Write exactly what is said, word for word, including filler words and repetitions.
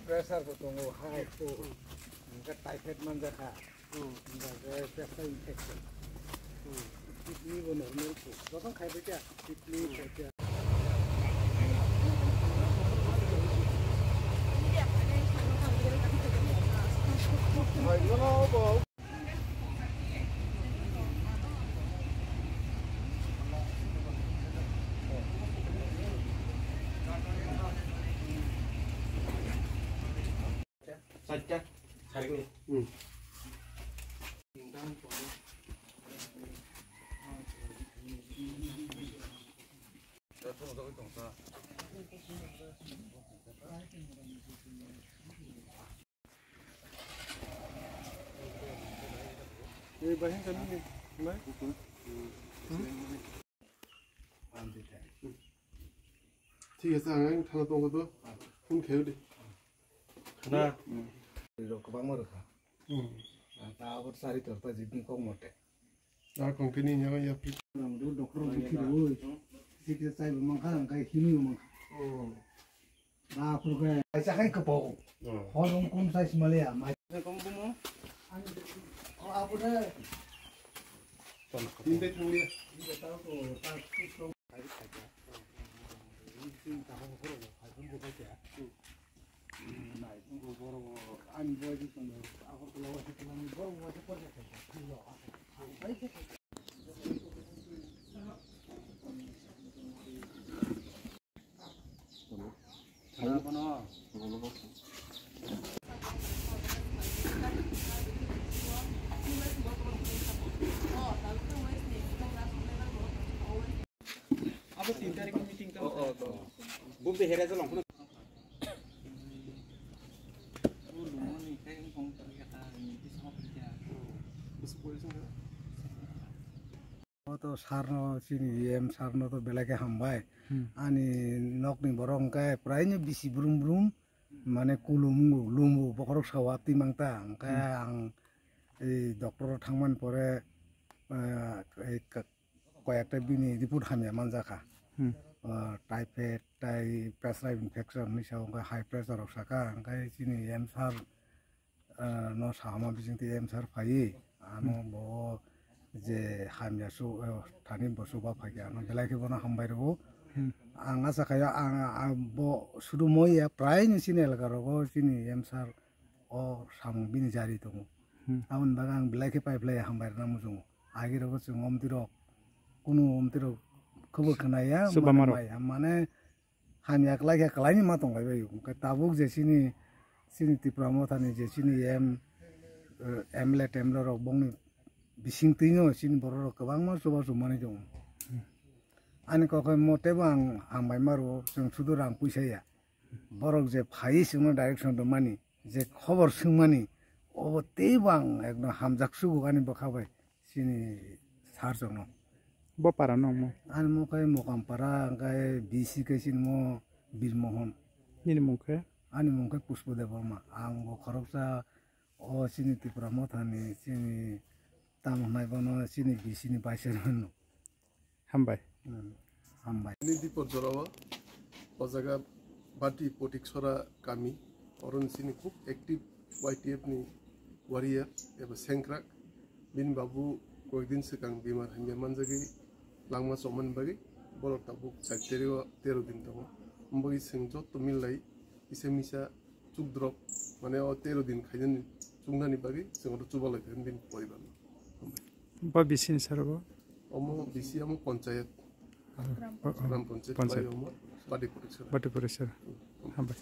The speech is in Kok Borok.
Pressure bo tongo, high ko, hingke typhoid manjakha, hingke chest infection, kidney bo normal ko, joto khai bai kha, kidney khaikha. Thik ase, ang ang thana tongo to. Phone khayo de. Khna. Rok kwbangma rwkha. Hmm. Ta abot sari torta jibni kok mote. A kongkini nyaga ya pi. Doctor bikhi roi. Sikhe chai bo mankha, ang kai himi bo mankha. Hmm. Ba khurkhe. Kaisa khai kwpao. Hmm. Hor wng kum sai simale ya. Mai. Kong bumo. Ani. O abu de. Tinte thanglia. Inde ta ko ta ko. Abo tin tarikh ni meeting tong. Oh, oh, oh. Bumte hera jalong. O to sarno chini E M sarno to belai khe hambai. Hmm. Ani nokni borok hwnkhe praino bisi brum brum, mane kulum lumu bokhorok sao apti mangta. Hwnkhe Hmm. ang ei doctor o thangmani pore, ah, ei ka-, koyekta bini report hamya manjakha. Hmm. Ah, typhoid, tai pressure infection hinwi sao, hwnkhe high pressure rok sakha, hwnkhe chini E M sir, ah, no sahama bisingtwi E M sir phaiwi, ano Hmm. bo je hamya su, eh, thani bo suba phaikha, ano belai khe bono hambai rwo. Hmm. Ang acha khaio, ang, ang bo sudu moi ya, prai ni chini elaka rogo chini E M sir o samung bini jari tongo. Hmm. Aboni bagwi ang belai khe pai phlai hambai rwna muchungo. Agi rogo chwng omtwi rok, kunu omtwi rok khobor khna ya, Chuba mane marok. Mai ya, mane hamya kwlai khe kwlaini ma tong lai bai. Hwnkhe tabuk je chini, chini Tipra Mothani je chini M, eh, M L A, T M L A rok bongni bisingtwino chini borok rok kwbangma chuba chumani tongo. Hmm. Ani kok hai mo teibo ang hambai ma rwo, chwng sudu rang puisa ya. Borok je phaiwi chwngno direction rwmani, je khobor swngmani, obo teibo ang ekdom hamjak sugo ani bwkha bai chini sir chwngno. Bo para no mo? Ani mo khe Mokam para, hwnkhe B C khe chini mo Birmohon. Nini mung khe? Ani mung khe Pushpo Debbarma. Ang bo khoroksa o chini Tipra Mothani chini tamo hwnai bono chini B C ni vice chairman no. Hambai. Hmm. Hambai. Ni Dipor jorao o jaga Bati Potiksora kami, oro ni chini khub active Y T F ni warrior eba sengkrak. Bini babu koyekdin swkang bemar hamya manjagwi langma chomani bagwi borok tabuk char tarik o tero din tongo. Omo bagwi chwng joto millai kisa misa chukdrop, mane o tero din khainani chuknani bagwi chwng oro chubalai kha bini poribar no. Bo bisini sar bo? Omo bisi omo panchayat. Ah, oh, oh. Gram panchayat, panchayat. Bai omo Badi Potiksora. Badi Potiksora. Hmm. Hambai.